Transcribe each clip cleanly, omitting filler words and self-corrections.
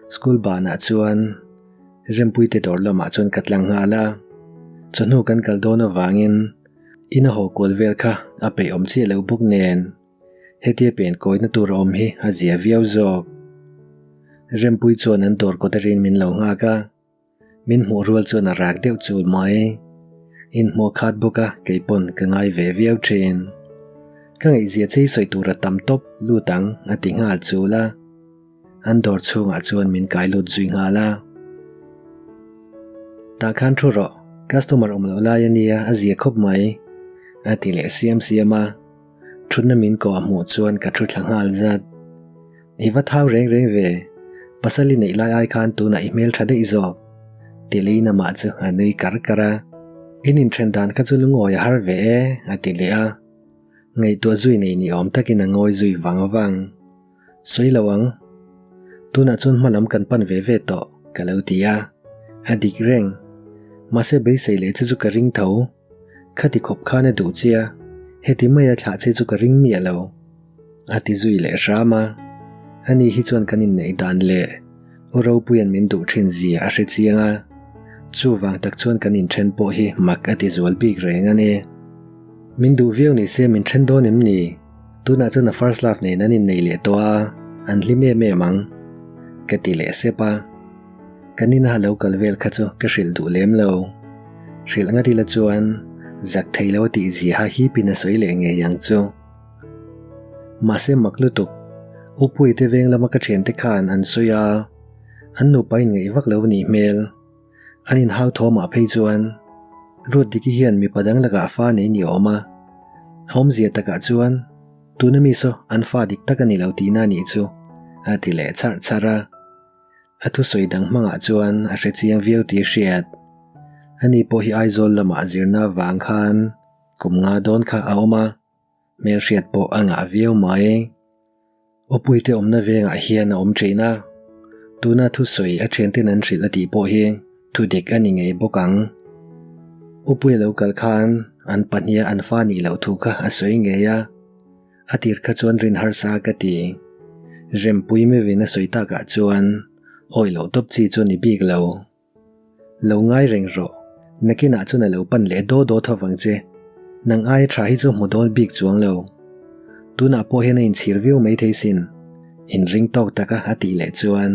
School banah chuan Rempuite dawr lamah chuan ka tlang nghal a, chawhnu kan kal dawn avangin in a haw kual vel kha a peih awm chiah lo bawk nen hetia pen kawina tur a awm hi a zia viau zawk. Rempui chuan an dawr kawt arin min lo nghak a. Min hmuh rual chuan a rak deuh chul mai. Inhmuh khat bawk a kei pawn ka ngai ve viau thin. Ka ngaihzia chei sawi tur a tam tawp lut ang a ti nghal chul a. An dawr chhungah chuan min kai lut zui nghal a. Tah khan thu rawh, customer awm loh lai a nia a zia khawp mai a ti leh siam siam a. Thutna min kawh a hmuh chuan ka thu thla nghal zat. I va thau reng reng ve, pasal i neih lai ai khan tunah i hmel tha daih zawk. Ti lei namah chu a nui kar kar a. In inthen dan kha chu lungawi a har ve e, a ti leh a. Ngaihtuah zui nei ni awm takin a ngawi zui vang vang. Sawi lo ang. Tunah chuan hma lam kan pan ve ve tawh, ka lo ti a. A dik reng. Mahse beisei leh che chu ka ring tho. Khati khawp khan a duh che a, heti maia thlah che chu ka ring miah lo. A ti zui leh hram a, ani hi chuan kan inneih dan leh U Ropuia'n min duh thin zia a hre chiang a, chuvang tak chuan kan inthen pawh hi mak a ti zual bik reng a ni. Min duh viau ni se min then dawn em ni? Tunah chuan a first love nen an innei leh tawh a, an hlim em em ang. Ka ti leh sep a. Kan ina lo kal vel kha chu ka hrilh duh lem lo. Hrilh ngat ila chuan zak thei lo a tih ziaha hipin a sawi leh ngei ang chu. Mahse mak lutuk, U Puite veng lama ka thiante khan an sawi a, an nupa in ngaih vak lo nih hmel. An inhau thawmah phei chuan Ruatdiki hian mipa dang lakah fa nei ni awm a, a awmzia takah chuan tuna mi saw an fa dik tak a ni lo tihna a nih chu a ti leh charh charh a. A thusawi dang hmangah chuan a hre chiang viau tih hriat. Ani pawh hi Aizawl lamah zirna vang khan kum nga dawn kha a awm a, hmelhriat pawh a ngah viau mai. Awpuite awmna vengah hian a awm thin a, tuna thusawi a thianten an hrilh a tih pawh hi thudik a ni ngei bawk ang. Awpuia lo kal khan an pahniha an fa nih loh thu kha a sawi ngei a. A tir kha chuan rin harsa ka ti. Rempui mevin a sawi takah chuan awi loh tawp chi chu ni bik lo. Lo ngai reng rawh, nakinah chuan a lo pan leh daw daw tho vang che. Nang aia tha hi chu hmu dawn bik chuang lo. Tunah pawh hian a inchhir viau mai thei sin. Inring tawk taka a tih leh chuan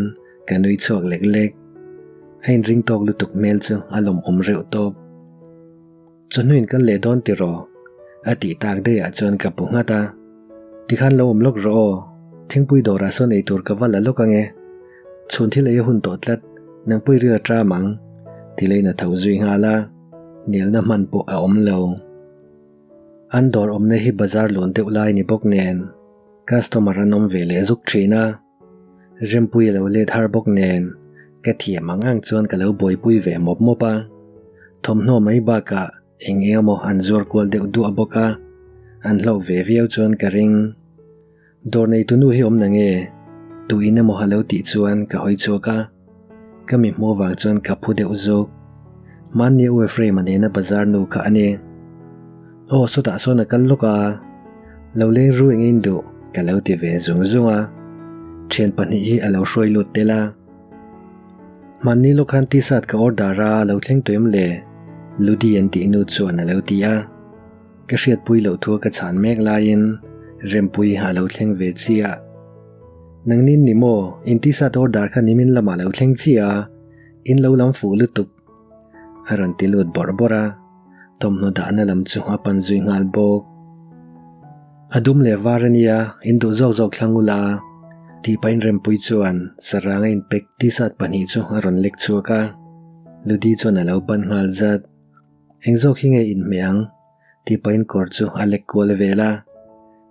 ka nui chhuak lek lek. A inring tawk lutuk hmel chu a lawmawm reuh tawp. Chawhnuin kal leh dawn tiraw? A tih tak daihah chuan ka pu nghat a. Tikhan lo awm lawk rawh aw, thingpui dawrah sawn ei tur ka va la lawk ange. Chhun thil ei a hun tawh tlat, nangpui ril a ṭam ang, ti leiin a tho zui nghal a, hnialna hman pawh a awm lo. An dawr awmna hi bazar lawn deuh lai ni bawk nen, customer an awm ve leh zuk ṭhin a. Rempui a lo let har bawk nen ka thiam ang ang chuan ka lo buaipui ve mawp mawp a. Thawmhnaw mai bakah eng eng emaw an zuar kual deuh duah bawk a, an hlauh ve viau chuan ka ring. Dawr neitu nu hi awm na nge? Tuin emaw a lo tih chuan ka hawi chhuak a, ka mi hmuh avang chuan ka phu deuh zuk. Hmanni U Ephraim-a nena bazar nu kha a ni. Aw sawtah sawn a kal lawk a, lo leng ru eng in duh ka lo ti ve zung zung a, thian pahnih hi a lo hruai lut tel a. Hmanni lawk khan t-shirt ka order a, lo thleng tawh em le? Ludi an tih nu chuan a lo ti a. Ka hriatpui loh thu ka chhan mek laiin Rempui a lo thleng ve chiah. Nangnin ni maw, in t-shirt order kha nimin lamah lo thleng chiah a, in lo lam fuh lutuk. A rawn ti lut bawrh bawrh a. Thawmhnaw dahna lam chu a pan zui nghal bawk. A dum leh var a nia, in duh zawk zawk thlang ula, tih pahin Rempui chuan saranga inpek t-shirt pahnih chu a rawn lek chhuak a. Ludi chuan a lo ban nghal zat. Eng zawk hi nge inhmeh ang? tih pahin kawr chu a lek kual vel a.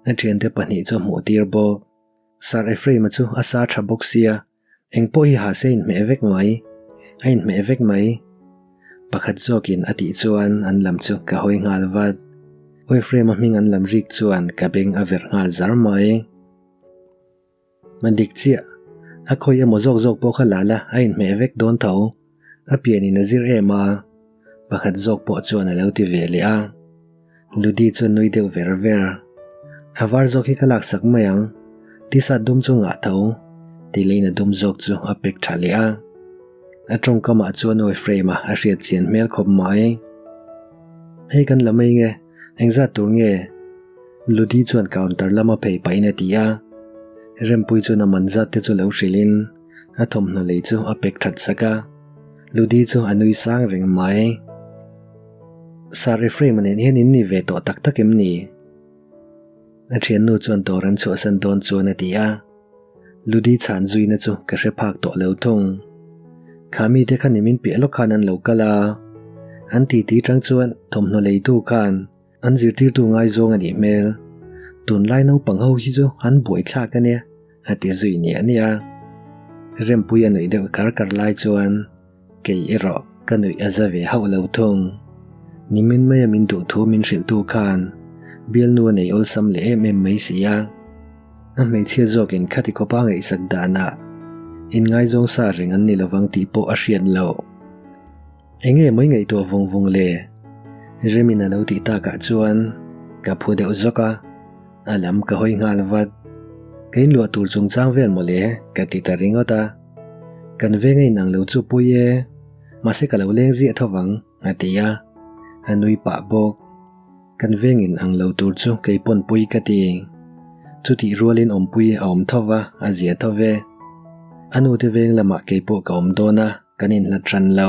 A thiante pahnih chu a hmuh tir bawk. Sir Ephraim-a chu a sa tha bawk sia, Eng pawh hi ha se inhmeh vek mai, a inhmeh vek mai. Pakhat zawkin a tih chuan an lam chu ka hawi nghal vat. Awiframe-a hming an lam rik chuan ka beng a verh nghal zar mai. Man dik chiah, a khawi emaw zawk zawk pawh kha la la a inhmeh vek dawn tho. A pianin a zir em a, pakhat zawk pawh chuan a lo ti ve leh a. Ludi chu nui deuh ver ver. A var zawk hi ka laksak mai ang, tisat dum chu ngah tho. Ti leiin a dum zawk chu a pack tha leh a. A tawngkamah chuan awi frame a a hriat chian hmel khawp mai. Hei kan la mai nge, engzat tur nge? Ludi chuan counter lama phei pahin a ti a. Rempui chuan a man zat te chu lo hrilhin a thawmhnaw lei chu a pack that sak a. Ludi chu a nui sang reng mai. Sir Ephraim-a nen hian in ni ve tawh tak tak em ni? A thiannu chuan dawr an chhuahsan dawn chuan a ti a. Ludi chhan zuina chu ka hre phak tawh lo thung. Kha mite kha nimin piah lawk khan an lo kal a, an titi tang chuan thawmhnaw leitu khan an zirtirtu ngaizawng a nih hmel. Tunlai naupang ho hi chu an buaithlak a nia, a ti zui niah niah a. Rempui a nuih deuh kar kar lai chuan kei erawh ka nuih a za ve hauh lo thung. Nimin maia min duh thu min hrilhtu khan bialnu a nei awlsam leh em em mai si a. A hmeichhia zawkin khati khawpa ngaihsak danah inngaizawng sa reng an ni lovang tih pawh a hriat loh. Enge mawi ngaihtuah vung vung le? Remin a lo tih takah chuan ka phu deuh zawk a, a lam ka hawi nghal vat. Ka inluah tur chungchang vel mawle ka ti ta ringawt a. Kan veng a inang lo chu pui e, mahse ka lo leng ziah tho vang. A ti a, a nui pah bawk. Kan vengin ang lo tur chu kei pawn pui ka ti. Chutih rualin awmpui a awm tho va, a zia tho ve. A nute veng lamah kei pawh ka awm dawn a, kan inhlat hran lo.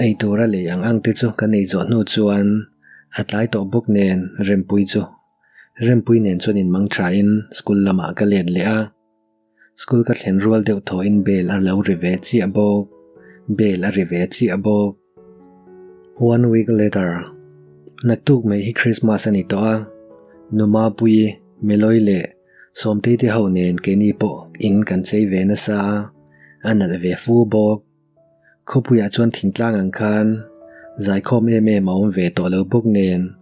Ei tura lei ang ang te chu kan ei zawh hnu chuan a tlai tawh bawk nen Rempui chu Rempui nen chuan inmang thain school lamah ka let leh a. School ka thlen rual deuh thawhin bell a lo ri ve chiah bawk, bell a ri ve chiah bawk. One week later, naktuk mai hi Christmas a ni tawh a, Numa Puii, Meloi leh Sawmtei te ho nen keini pawh in kan chei ve nasa a, a nalh ve fu bawk. Khawpuiah chuan thingtlang ang khan zaikhawm em em a awm ve tawh lo bawk nen,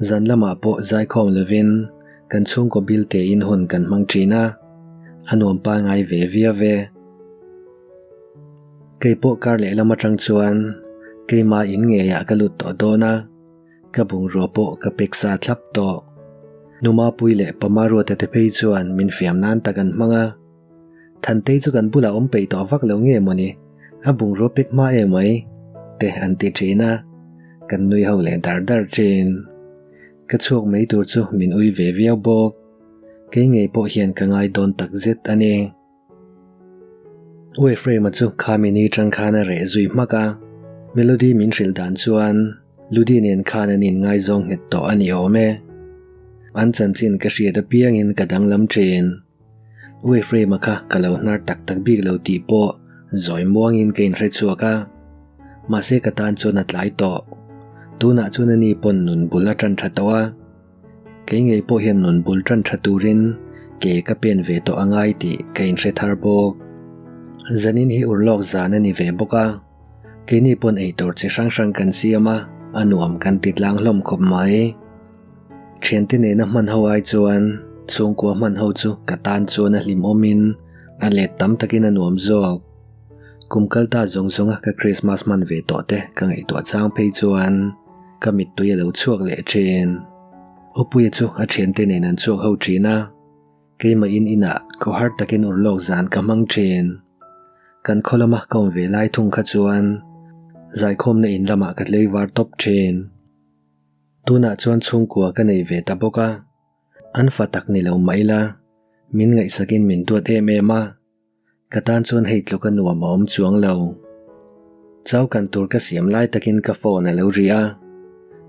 zan lamah pawh zaikhawm lovin kan chhungkaw bil tein hun kan hmang thin a, a nuam pangngai ve viau e. Kei pawh kar lehlam atang chuan keimah in ngeiah ka lut tawh dawn a, ka bungrua pawh ka pek sa thlap tawh. Numapui leh Pamaruata te phei chuan min fiam nan tak an hmang a. Thantei chu kan bulah awm peih tawh vak lo nge mawni, a bungrua pek hma em mai, te an ti thin a, kan nui ho leh dar dar thin. Ka chhuak mai tur chu min ui ve viau bawk, kei ngei pawh hian ka ngai dawn tak zet a ni. U Ephraim-a chu khami ni tang khan a reh zui hmak a, Melody min hrilh dan chuan Ludi nen khan an inngaizawng nghet tawh a ni awm e. An chanchin ka hriat apiangin ka danglam thin. U Ephraim-a kha ka lo hnar tak tak bik lo tih pawh zawi muangin ka inhre chhuak a, mahse ka tan chuan a tlai tawh. Tunah chuan ani pawn nun bul a tan tha tawh a, kei ngei pawh hian nun bul tan tha turin ke ka pen ve tawh a ngai tih ka inhre thar bawk. Zanin hi urlawk zan a ni ve bawk a, keini pawn eitur chi hrang hrang kan siam a, a nuam kan ti tlang hlawm khawp mai. Thiante nena hman ho ai chuan chhungkua hman ho chu ka tan chuan a hlimawmin a let tam takin a nuam zawk. Kum kal ta zawng zawnga ka Krismas hman ve tawh te ka ngaihtuah chang phei chuan ka mittui a lo chhuak leh thin. Upuia chu a thiante nen an chhuak ho thin a, keimah in inah khawhar takin urlawk zan ka hmang thin. Kan khaw lama ka awm ve lai thung kha chuan zaikhawmna in lamah ka tleivar tawp thin. Tunah chuan chhungkua ka nei ve ta bawk a, an fa tak ni lo mah ila, min ngaihsakin min duat em em a, ka tan chuan hei tluk a nuam a awm chuang lo. Chau kan tur ka siam lai takin ka phone a lo ri a,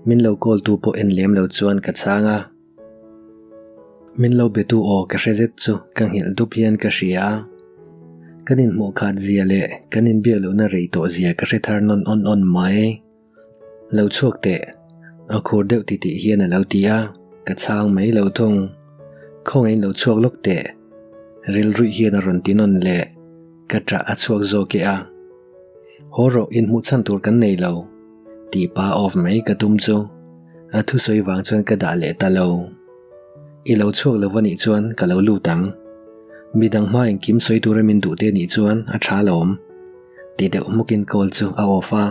min lo call tu pawh en lem lo chuan ka chhang a. Min lo betu aw ka hre zet chu ka nghilh dup hian ka hria a, kan inhmuh khat zia leh kan inbiak lohna rei tawh zia ka hre thar nawn awn awn mai. Lo chhuak teh, a khur deuh ti tih hian a lo ti a, ka chhang mai lo thung. Khawngaihin lo chhuak lawk teh, rilruih hian a rawn ti nawn leh, ka ṭah a chhuak zawk e a. Haw rawh, inhmuh chhan tur kan nei lo, tih pa off mai ka tum chu a thusawi vang chuan ka dah leh ta lo. I lo chhuak lo va nih chuan ka lo lut ang. Midang hma engkim sawi tura min duh te nih chuan a ṭha alawm. Ti deuh hmukin call chu a off a.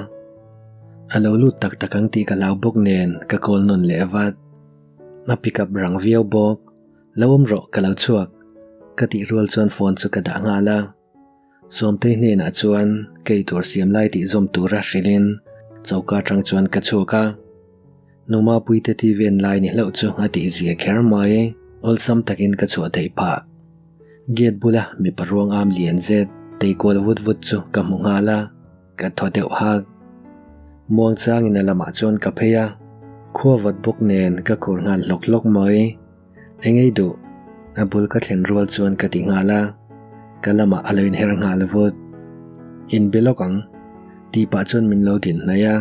A lo lut tak tak ang tih ka hlau bawk nen ka call nawn leh vat. A pick up rang viau bawk. Lo awm rawh ka lo chhuak. Ka tih rual chuan phone chu ka dah nghal a. Sawmtei hnenah chuan kei tur siam lai tih zawm tura hrilhin choka atang chuan ka chhuak a. Numa puite TV en lai ni hlauh chu a tih zia kher mai. Awlsam takin ka chhuah theih phah. Gate bula mipa ruang am lian zet tei kual vut vut chu ka hmu nghal a, ka thaw deuh hak. Muang changin a lamah chuan ka phei a, khua vawt bawk nen ka khur nghal hlawk hlawk mai. Engei duh, a bul ka thlen rual chuan ka ti nghal a, ka lamah a lo inher nghal vut. Inbe lawk ang, tih pah chuan min lo din hnaih a,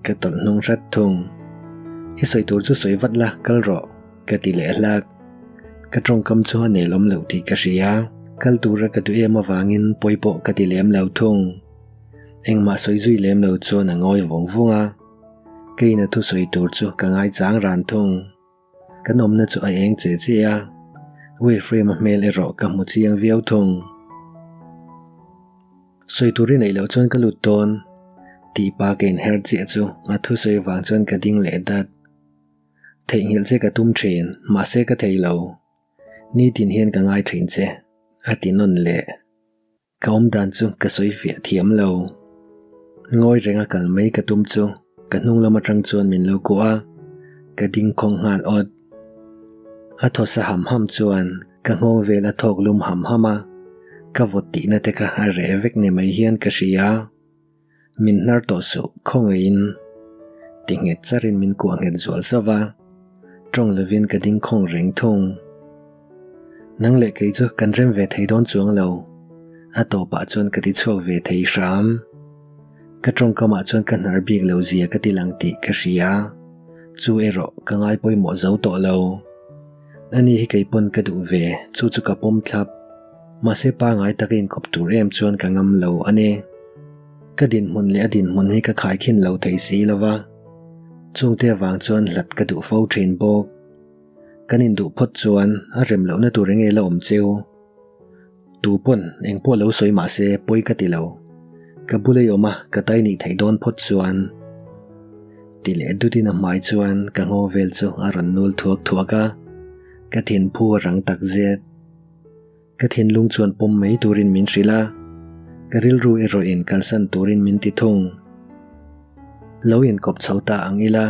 ka tawlh hnung hrat thung. I sawi tur chu sawi vat la, kal rawh, ka ti leh hlak. Ka tawngkam chu a nelawm loh tih ka hria, kal tura ka duh em avangin pawi pawh ka ti lem lo thung. Engmah sawi zui lem lo chuan a ngawi vawng vawng a, keiin a thusawi tur chu ka ngaichang ran thung. Kan awmna chu a eng che che a, Wilframe-a hmel erawh ka hmu chiang viau thung. Sawi tur i neih loh chuan ka lut dawn, tih pa ka inher chiah chu a thusawi vang chuan ka ding leh dat. Theihnghilh che ka tum thin, mahse ka thei lo. Nitin hian ka ngai thin che, a ti nawn leh. Ka awm dan chu ka sawi fiah thiam lo. Ngawi renga kal mai ka tum chu ka hnung lam atang chuan min lo kuah a, ka ding khawng nghal awt. A thaw sa ham ham chuan ka nghawng vel a thawk lum ham ham a, ka vawt tihna te kha a reh vek ni mai hian ka hria. Min hnar tawh suh khawngaihin ti nghet charin min kuah nghet zual zauh a, tawng lovin ka ding khawng reng thung. Nang leh kei chu kan rem ve thei dawn chuang lo, a tawpah chuan ka ti chhuak ve thei hram. Ka tawngkamah chuan ka hnar bik lo zia ka ti lang tih ka hria, chu erawh ka ngai pawimawh zo tawh lo. Ani hi kei pawn ka duh ve, chu chu ka pawm thlap. Mahse pangai taka inkawp tur em chuan ka ngam lo a ni. Ka dinhmun leh a dinhmun hi ka khaikhin lo thei si lo va, chungte avang chuan hlat ka duh fo thin bawk. Kan induh phawt chuan a rem lohna tur enge la awm cheu. Tu pawn eng pawh lo sawi mah se pawi ka ti lo. Ka bula i awm a, ka tai nih theih dawn phawt chuan. Ti leh dutin a hmai chuan ka ngaw vel chu a rawn nul thuak thuak a, ka thinphu a rang tak zet. Ka thinlung chuan pawm mai turin min hrilh a, ka rilru erawhin kalsan turin min ti thung. Lo inkawp chho ta ang ila,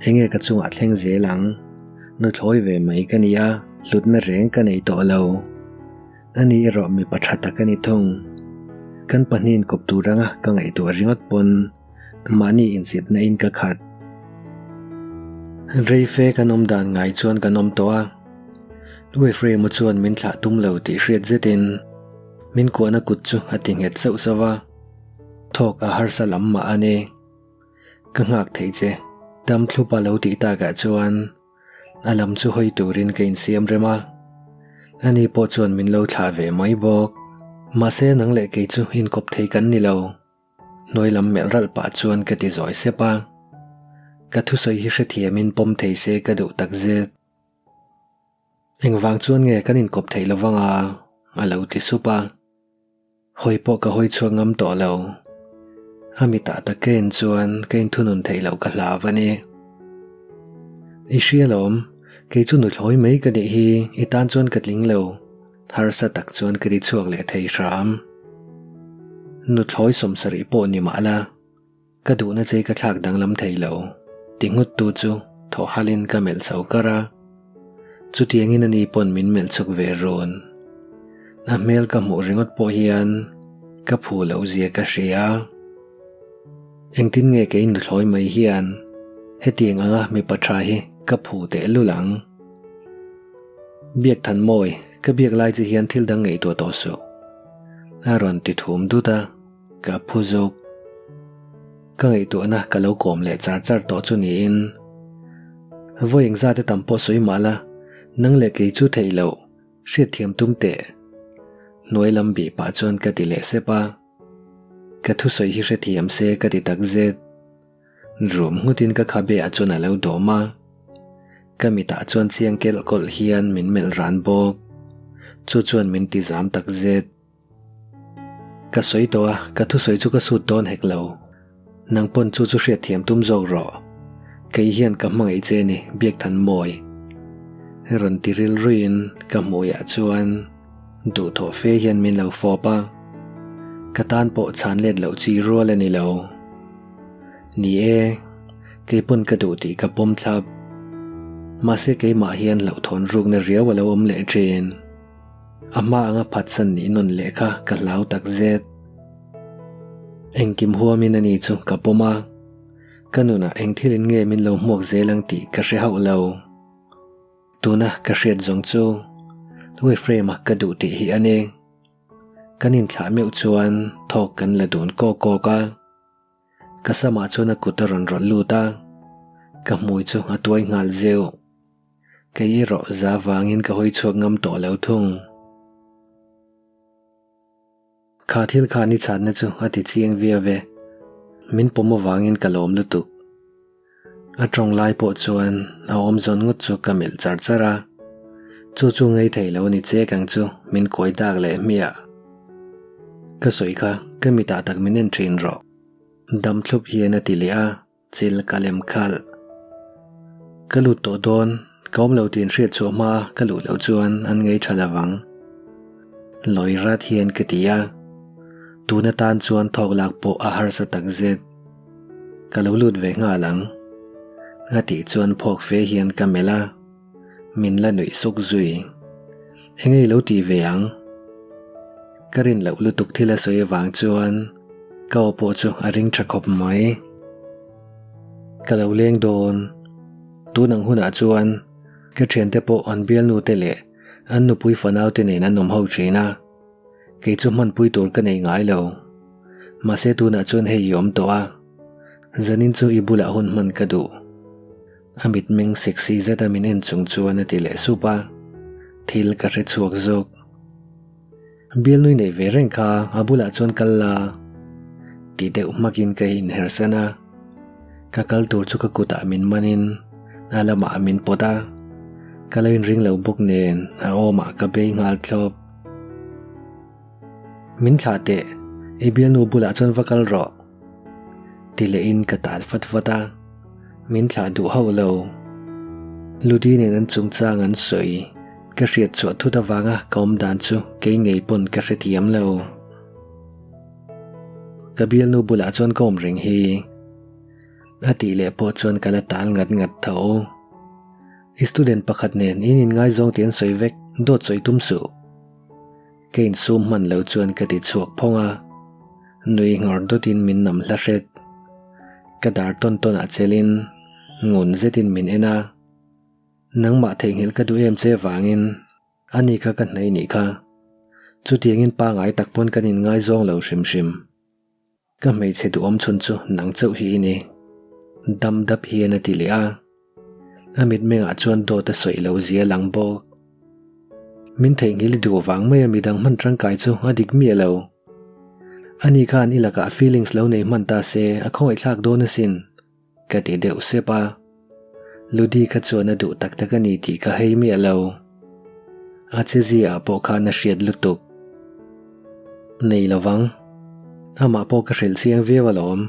enge ka chungah thleng zel ang? Nuthlawi ve mai ka ni a, hlutna reng ka nei tawh lo. Ani erawh mipa tha tak a ni thung. Kan pahnih inkawp tur anga ka ngaihtuah ringawt pawn mahni insitna in ka khat. Reife kan awm dan ngai chuan kan awm tawh a. Ephraim-a chuan min thlah tum lo tih hriat zetin min kuahna kut chu a ti nghet sauh sauh a, thawk a harsa lam mah a ni. Ka nghak thei che, dam thlup a lo tih takah chuan a lam chu hawi turin ka insiam rem a, ani pawh chuan min lo thlah ve mai bawk. Mahse nang leh kei chu inkawp thei kan ni lo. Hnuai lam melh ralh pah chuan ka ti zawi sep a, ka thusawi hi hrethiamin pawm thei se ka duh takzet. Engvang chuan nge kan inkawp theih lo vang a? a lo ti sup a. Hawi pawh ka hawi chhuak ngam tawh lo. A mitah tak ka en chuan ka inthunun theih loh ka hlau a ni. I hria lawm, kei chu nuthlawi mai ka nih hi i tan chuan ka tling lo. Harsa tak chuan ka ti chhuak leh thei hram. Nuthlawi sawmsarih pawh ni mah la. Ka duhna che ka thlak danglam thei lo, ti nghut tu chu thaw halin ka melh chho kar a. Chutiangin ani pawn min melh chhuk ve run. A hmel ka hmuh ringawt pawh hian ka phu loh zia ka hria. Engtin nge kei nuthlawi mai hian hetiang anga mipa tha hi ka phu tehlul ang? Biak than mawi, ka biak lai che hian thil dang ngaihtuah tawh suh. A rawn ti thum dut a. Ka phu zawk. Ka ngaihtuahna ka lo kawm leh char char tawh chu niin. Vawi engzate tam pawh sawi mah la, nang leh kei chu theih loh, hriatthiam tum teh. Hnuai lam bih pah chuan ka ti leh sep a. Ka thusawi hi hrethiam se ka ti tak zet. Rum nghutin ka khabe ah chuan a lo dawm a. Ka mitah chuan chiang kelh kawlh hian min melh ran bawk. Chu chuan min ti zam tak zet. Ka sawi tawh a, ka thusawi chu ka sut dawn hek lo. Nang pawn chu chu hriatthiam tum zawk rawh. Kei hian ka hmangaih che ni, Biakthan Mawi. Rawn ti rilruiin ka hmuiah chuan. Duhthawh fe hian min lo fawp a, ka tan pawh chhan let loh chi rual a ni lo. Ni e, kei pawn ka duh tih ka pawm thlap. Mahse keimah hian hlauhthawn rukna riau a lo awm leh thin. A hma anga phatsan nih nawn leh kha ka hlau tak zet. Engkim huamin a ni chu ka pawm a, ka nunah eng thilin nge min lo hmuak zel ang tih ka hre hauh lo. Tuna ka hriat zawng chu Ephraim-a ka duh tih hi a ni. Kan inthlah meuh chuan thawk kan la dun kawk kawk a. Ka samah chuan a kut a rawn rawlh lut a, ka hmui chu a tuai nghal zeuh. Kei erawh za vangin ka hawi chhuak ngam tawh lo thung. Kha thil khan i chhatna chu a ti chiang viau ve. Min pawm avangin ka lawm lutuk. A tawng lai pawh chuan a awm zawn ngawt chu ka melh char char a. Chu chu ngei thei lo ni chek ang chu min kuai dak leh hmiah. Ka sawi kha ka mitah tak min en thin rawh. Dam thlup hian a ti leh a. Chil ka lem khalh. Ka lut tawh dawn, ka awm lo tih hriat chhuah hma ka luh loh chuan an ngei tha lovang. Lawi rat hian ka ti a, tun atan chuan thawk lak pawh a harsa tak zet. Ka lo lut ve nghal ang. A tih chuan phawk fe hian ka melh a, min la nuih suk zui. Enge i lo tih ve ang? Ka rin loh lutuk thil a sawi avang chuan ka aw pawh chu a ring tha khawp mai. Ka lo leng dawn. Tun ang hunah chuan ka thiante pawh an bialnu te leh an nupui fanau te nen an awm ho thin a. Kei chu hmanpui tur ka nei ngai lo. Mahse tunah chuan hei i awm tawh a. Zanin chu i bulah hun hman ka duh. A mitmeng sexy zet a min en chung chuan a ti leh sup a, thil ka hre chhuak zawk. Bialnui nei ve reng kha a bulah chuan kal la ti deuh hmakin ka inhersan a, ka kal tur chu ka kutah min manin a lamah min pawt a, ka lo inring lo bawk nen a awmah ka bei nghal thlawp. Min thlah teh, i bialnu bulah chuan va kal rawh. Ti lehin ka tal fat fat a, min thlah duh hauh lo. Ludi nen an chungchang an sawi, ka hriat chhuah thut avanga ka awm dan chu kei ngei pawn ka hrethiam lo. Ka bialnu bulah chuan ka awm reng hi. A tih leh pawh chuan ka la tal ngat ngat tho. I student pakhat nen in inngaizawng tih an sawi vek, dawt sawi tum suh. Ka insum hman lo chuan ka ti chhuak phawng a, nui nghawr dawtin min nam hla hret. Ka dar tawn tawnah chelin ngun zetin min en a, Nangmah theihnghilh ka duh em che vangin ani kha ka hnaih nih kha. Chutiangin pangai tak pawn kan inngaizawng lo hrim hrim. Ka hmeichhe duhawm chhun chu nang chauh hi i ni. Dam dap hian a ti leh a. A mitmengah chuan dawt a sawi lo zia lang bawk. Min theihnghilh i duh vang maia midang hman tangkai chu a dik miah lo. Ani khan i lakah feelings lo nei hman ta se a khawngaihthlak dawn asin. Ka ti deuh sep a, Ludi kha chuan a duh tak tak a ni tih ka hei miah lo. A che ziaah pawh khan a hriat lutuk. Nei lovang. Amah pawh ka hrilh chiang viau alawm.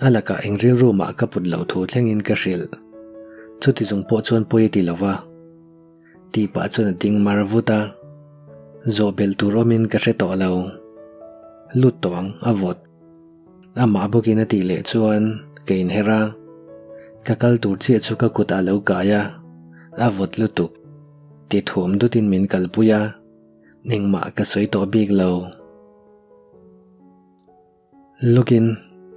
A lakah eng rilru mah ka put loh thu thlengin ka hrilh. Chuti chung pawh chuan pawi a ti lo va. Tih pah chuan a ding mar vut a, zawh belh tur awmin ka hre tawh lo. Lut tawh ang, a vawt. Amah bawkin a tih leh chuan ka inher a, ka kal tur chiah chu ka kutah a lo kai a, a vawt lutuk. Ti thuam dutin min kalpui a, engmah ka sawi tawh bik lo. Lawkin,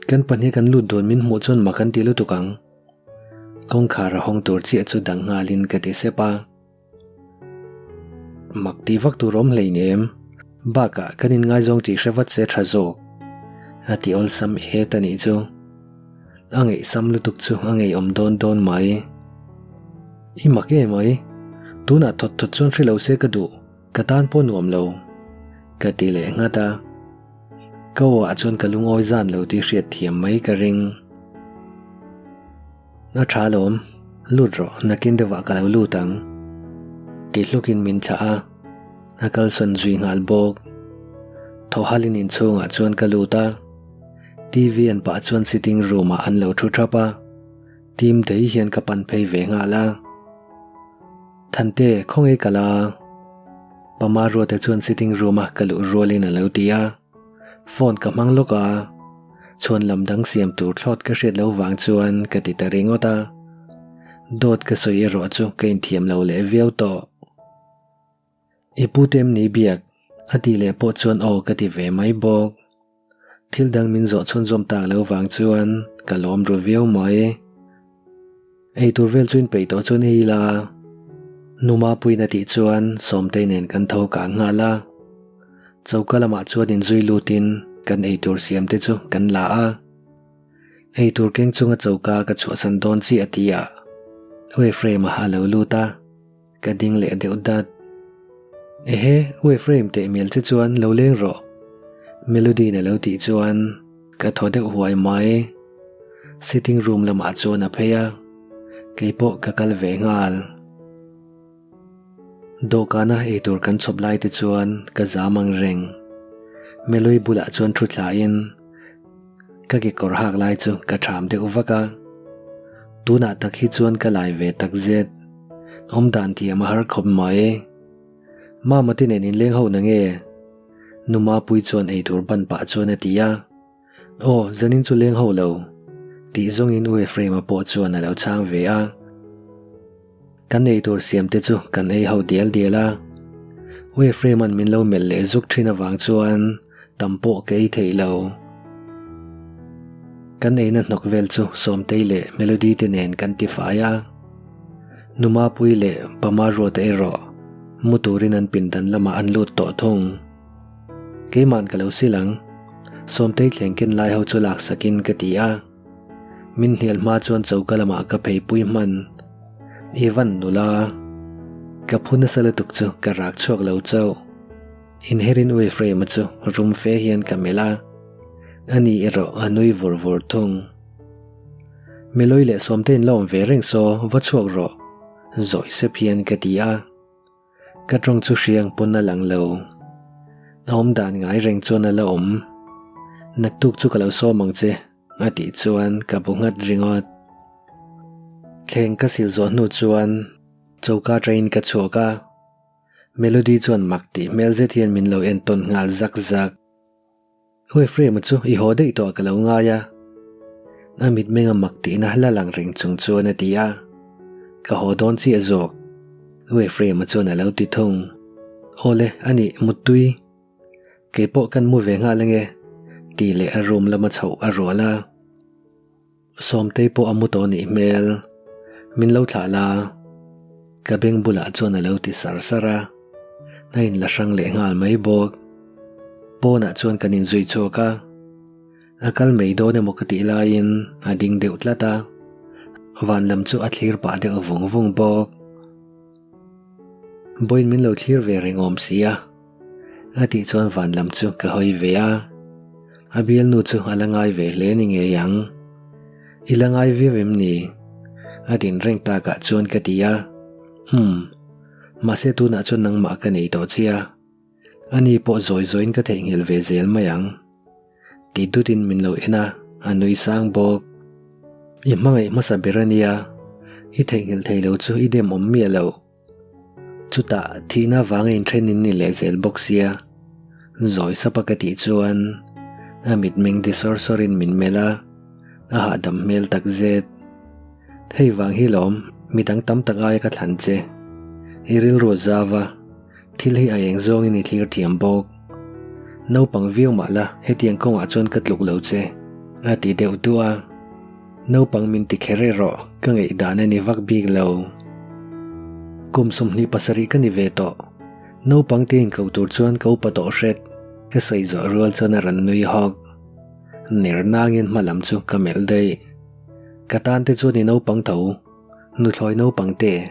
kan pahnih kan lut dawn min hmuh chuan mak an ti lutuk ang. Kawngkhar a hawng tur chiah chu dang nghalin ka ti sep a. Mak ti vak tur awm hleinem, bakah kan inngaizawng tih hre vat se tha zawk. A ti awlsam et a nih chu. A ngaihsam lutuk chu a ngeiawm dawn dawn mai. I mak e mai, tunah thawt thawt chuan hre lo se ka duh. Ka tan pawh nuam lo, ka ti leh nghat a. Ka aw ah chuan ka lungawi zan lo tih hriat thiam mai ka ring. A tha alawm, lut rawh nakin deuhah ka lo lut ang. Ti hlukin min thlah a, a kalsawn zui nghal bawk. Thaw halin inchhungah chuan ka lut a, TV an pah chuan sitting room ah an lo thu thap a, team dei hian ka pan phei ve nghal a. Thante, khawnge ka la? Pama Ruata chuan sitting room a ka luh rualin a lo ti a. Phone ka hmang lawk a, chhuan lam dang siam tur thlawt ka hriat lo vang chuan ka ti ta ringawt a. Dawt ka sawi erawh chu ka inthiam lo leh viau tawh. I pu te em ni biak? A tih leh pawh chuan aw ka ti ve mai bawk. Thil dang min zawh chhunzawm tak lo vang chuan ka lawm ru viau mai. Eitur vel chu inpeih tawh chuan ei ila. Nu Mapuiin a tih chuan Sawmtei nen kan tho kang nghal a. Choka lamah chuan inzui lutin kan eitur siam te chu kan la a. Eitur keng chunga choka ka chhuahsan dawn chiah a ti a. Ueframe-a a lo lut a. Ka ding leh deuh dat. Ehe, U Ephraim teh mial che chuan lo leng rawh. Melody-in a lo tih chuan ka thaw deuh huai mai. Sitting room lamah chuan a phei a, keipawh ka kal ve nghal. Dawhkana eitur kan chhawp lai te chuan ka zam ang reng. Melody bulah chuan thu thlain Ka kekawr hak lai chu ka ṭham deuh vak a, tunah tak hi chuan ka lai ve tak zet. Awm dan thiam a har khawp mai. Mama te nen inleng ho na nge? Nu Mapui chuan eitur ban pah chuan a ti a. Aw, zanin chu leng ho lo. Tih zawngin U Ephraim-a pawh chuan a lo chhang ve a. Kan eitur siam te chu kan ei ho dial dial a, U Ephraim-a'n min lo melh leh zuk thin avang chuan tam pawh ka ei theih lo. Kan eina hnawk vel chu Sawmtei leh Melody te nen kan ti fai a, Nu Mapuii leh Pa Maruata erawh mu turin an pindan lamah an lut tawh thung. Keima'n ka lo sil ang, Sawmtei thleng ken lai ho chu laksakin ka ti a. Min hnial hma chuan choka lamah ka pheipui hman. Ivan nula. Ka phu nasa lutuk chu ka rak chhuak lo chauh. Inherin U Ephraim-a chu rum fe hian ka melh a. Ani erawh a nui vur vur thung. Meloi leh Sawmte in la awm ve reng saw, va chhuak rawh, zawi sep hian ka ti a. Ka tawng chu hriang pawn a lang lo. A awm dan ngai reng chuan a la awm. Naktuk chu ka lo sawm ang che, a tih chuan ka bu nghat ringawt. Thleng ka sil zawh hnu chuan choka train ka chhuak a. Melody chuan mak tih hmel zet hian min lo entawn nghal zak zak. U Ephraim-a chu i haw daih tawh ka lo ngai a. A mitmeng a mak tihna la lang reng chung chuan a ti a. Ka haw dawn chiah zawk. U Ephraim-a chuan a lo ti thung. Awle, a nih, muttui. Kei pawh kan mu ve nghal ange, tih leh a room lama chhoh a rual a. Sawmtei pawh a mu tawh nih hmel. Min lo thlah la. Ka beng bulah chuan a lo ti sar sar a. A inla hrang leh nghal mai bawk. Pawnah chuan kan inzui chhuak a. A kal mai dawn emaw ka tih laiin a ding deuh tlat a. Van lam chu a thlir pah deuh vung vung bawk. Vawiin min lo thlir ve reng awm si a. A tih chuan van lam chu ka hawi ve a, a bialnu chu a la ngai ve hle ni ngei ang. I la ngai viau em ni? A din reng takah chuan ka ti a, Umm, mahse tunah chuan nangmah ka nei tawh che a, ani pawh zawi zawiin ka theihnghilh ve zel mai ang. Ti dutin min lo en a, a nui sang bawk. I hmangaih hmasa ber a nia, i theihnghilh thei lo chu i dem awm miah loh. Chutah thihna vanga inthen in ni leh zel bawk sia, zawi sapa ka tih chuan a mitmeng di sawr sawrin min melh a, a hahdam hmel tak zet. Hei vang hi lawm midang tam tak aia ka thlan che. I rilru a zau a, thil hi a eng zawngin i thlir thiam bawk. Naupang viau mah la hetiang kawngah chuan ka tluk lo che, a ti deuh duah a. Naupang min ti kher erawh ka ngaih dan a ni vak bik lo. Kum 27 ka ni ve tawh. Naupang te inko tur chuan ka upa tawh hret. Ka sawi zawh rual chuan a rawn nui hawk. Ner nangin hma lam chu ka melh daih. Ka tan te chuan i naupang tho, nuthlawi naupang te.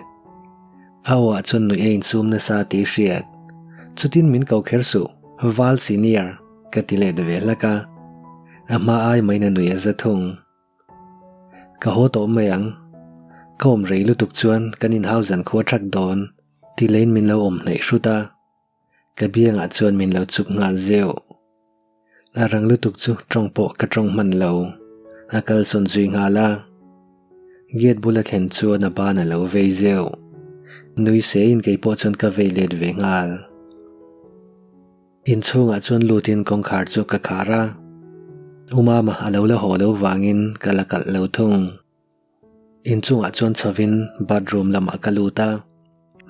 A aw ah chuan nuih a insum nasa tih hriat. Chutin min ko kher suh, Val Senior, ka ti let ve hlak a. A hma ai maiin a nui a za thung. Ka haw tawh mai ang. Ka awm rei lutuk chuan kan inhau zan khua thak dawn, ti leiin min lo awm hnaih hrut a. Ka biangah chuan min lo chuk nghal zeuh. A rang lutuk chu tawng pawh ka tawng hman lo. A kalsawn zui nghal a. Gate bula thlen chuan a ban a lo vei zeuh. Nui seiin keipawh chuan ka vei let ve nghal. Inchhungah chuan lutin kawngkhar chu ka khar a, U Mama a lo la haw lo vangin ka la kalh lo thung. Inchungah chuan chhovin bathroom lamah ka lut a,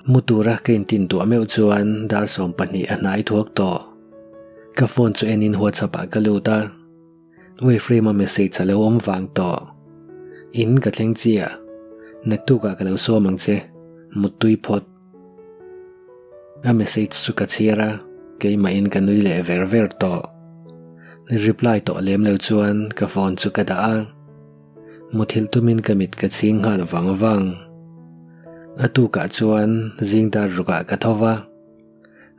mu tura ka intin duah meuh chuan dar 20 a hnai thuak tawh. Ka phone chu enin WhatsApp ah ka lut a, Wayframe a message a lo awm vang tawh. In ka thleng chiah, naktukah ka lo sawm ang che, muttui phawt. A message chu ka chhiar a, keimahin ka nui leh ver ver tawh. Reply tawh lem lo chuan ka phone chu ka dah a, muthilh tumin ka mit ka chhing nghal vang vang. A tukah chuan zing dar rukah ka tho va,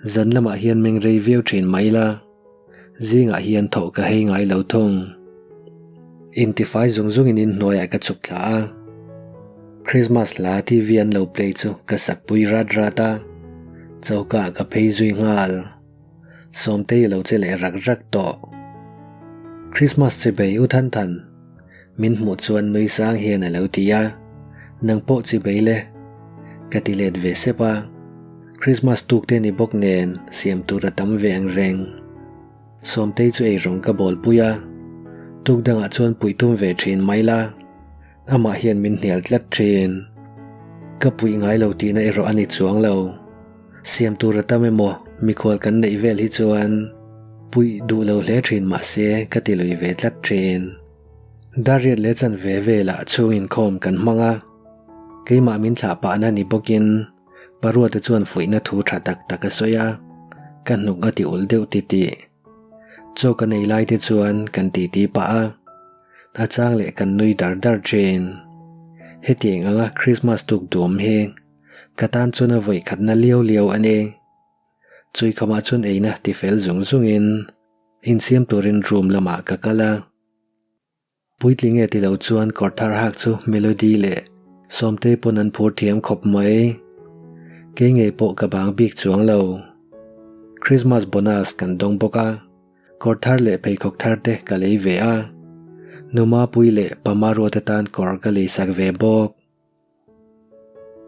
zan lamah hian meng rei viau thin mai la, zingah hian thawh ka hei ngai lo thung. Intifai zung zungin inhnuaiah ka chhuk thla a, Christmas hla TV an lo play chu ka sak pui rat rat a, choka ah ka phei zui nghal. Sawmtei a lo che leh rak rak tawh. Christmas chibei u Than Than, min hmuh chuan nui sang hian a lo ti a, Nang pawh chibei le, ka ti let ve sep a, Christmas tuk te ni bawk nen siam tur a tam ve ang reng. Sawmtei chu eirawng ka bawl pui a, tuk dangah chuan puih tum ve thin mai la, amah hian min hnial tlat thin. Ka puih ngai lo tihna erawh a ni chuang lo. Siam tur a tam emaw mikhual kan neih vel hi chuan puih duh lo hle thin mah se ka ti lui ve tlat thin. Dariat leh chanve velah chhung inkhawm kan hmang a, keimah min thlah pahna ni bawkin Paruata chuan fuihna thu tha tak tak a sawi a, ka hnuk a ti ulh deuh titih. Chaw ka nei lai te chuan kan titi pah a, a chang leh kan nui dar dar thin. Hetiang anga Christmas tuk duam hi ka tan chuan a vawi khatna liau liau a ni. Chuikhamah chuan eina tifel zung zungin insiam turin room lamah ka kal a. Puitling e ti lo chuan kawr thar hak chu Melody leh Sawmtei pawn an phur thiam khawp mai. Kei ngei pawh ka bang bik chuang lo. Christmas bonus kan dawng bawk a, kawr thar leh pheikhawk thar te ka lei ve a. Numapui leh Pamaruat atan kawr ka leisak ve bawk.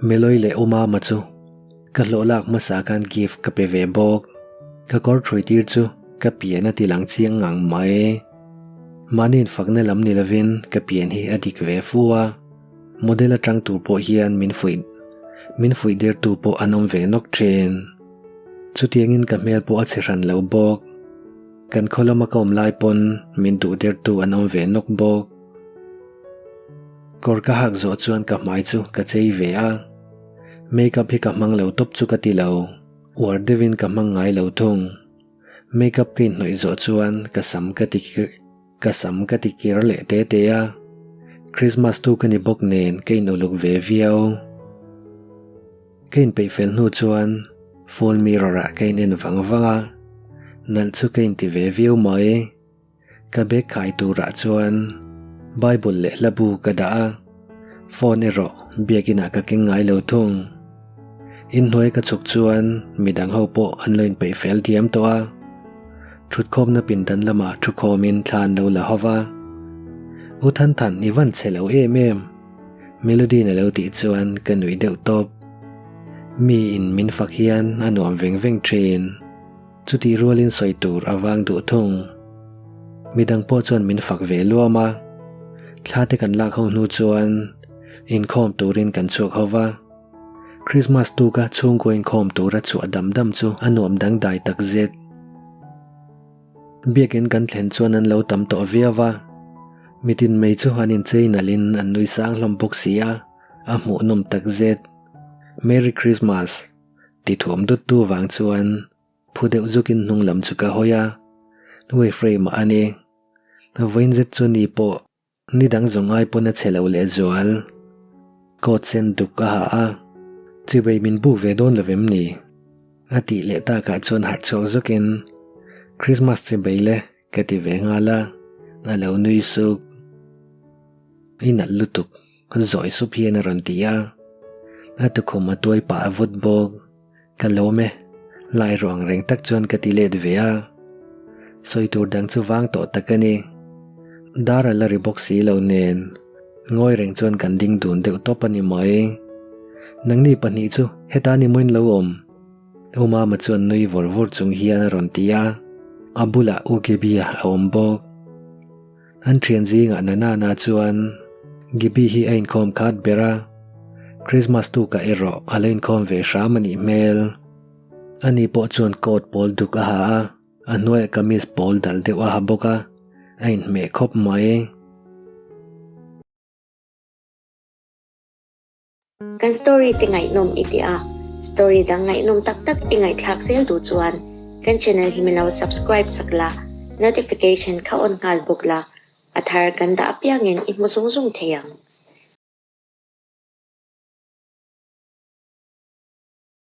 Meloi leh Umama chu ka hlawh lak hmasa khan gift ka pe ve bawk. Ka kawr thui tir chu ka pian a ti lang chiang ngang mai. Mahni infakna lam ni lovin ka pian hi a dik ve fu a, model atang tur pawh hian min fuih min fuih der tu pawh an awm ve nawk thin. Chutiangin ka hmel pawh a chhe hran lo bawk. Kan khaw lama ka awm lai pawn min duh der tu an awm ve nawk bawk. Kawr ka hak zawh chuan ka hmai chu ka chei ve a, makeup hi ka hmang lo tawp chu ka ti lo, uar deuhin ka hmang ngai lo thung. Makeup ka inhnawih zawh chuan ka sam ka ti ka sam ka ti kir leh te te a, Christmas tu ka ni bawk nen ka inuluk ve viau. Ka inpeih fel hnu chuan phone mirror ah ka in en vang vang a, nalh chu ka inti ve viau mai. Ka bag khai turah chuan Bible leh hla bu ka dah a, phone erawh biakinah ka keng ngai lo thung. Inhnuai ka chhuk chuan midang ho pawh an lo inpeih fel diam tawh a, thutkhawmna pindan lamah thukhawmin thla an lo la ho va. U Than Than i van chhe lo em em? Melody-in a lo tih chuan ka nuih deuh tawp. Mi in min fak hian a nuam veng veng thin. Chutih rualin sawi tur a vang duh thung. Midang pawh chuan min fak ve luam a, thla te kan lak ho hnu chuan inkhawm turin kan chhuak ho va. Christmas tuka chhungkaw inkhawm tura chhuah dam dam chu a nuam dangdai takzet. Biakin kan thlen chuan an lo tam tawh viau va, mitin mai chu an inchei nalhin an nui sang hlawm bawk si a, a hmuhnawm takzet. Merry Christmas! Ti thuam dut tu vang chuan phu deuh zukin hnung lam chu ka hawi a, Hnuai frame ah a ni. Vawiin zet chu ni pawh ni dang zawng ai pawn a chhe lo leh zual. Coat sen duk a ha a, Chibei min buk ve dawn lo vem ni? A tih leh takah chuan harh chhuak zukin Christmas chibei le ka ti ve nghal a, a lo nui suk. I nalh lutuk. Zawi sup hian a rawn ti a, a tukhum a tuai pah a vut bawk. Ka lawm e, lai ruang reng tak chuan ka ti let ve a. Sawi tur dang chu vang tawh tak a ni. Dar a la ri bawk si lo nen, ngawi reng chuan kan ding dun deuh tawp a ni mai. Nangni pahnih chu heta ni mawiin lo awm. U Mama chuan nui vawr vawr chung hian a rawn ti a, a bulah U Gaby-a a awm bawk. An thian zingah Nanana chuan Gaby hi a inkhawm khat ber a, Christmas tukah erawh a la inkhawm ve hram a nih hmel. Ani pawh chuan coat pawl duk a ha a, a hnuaiah kamis pawl dal deuh a ha bawk a, a inhmeh khawp mai. Kan story te ngaihnawm i ti a, story dang ngaihnawm tak tak i ngaihthlak zel duh chuan kan channel hi min lo subscribe sak la, notification kha on nghal bawk la, a thar kan dah apiangin i hmu zung zung thei ang.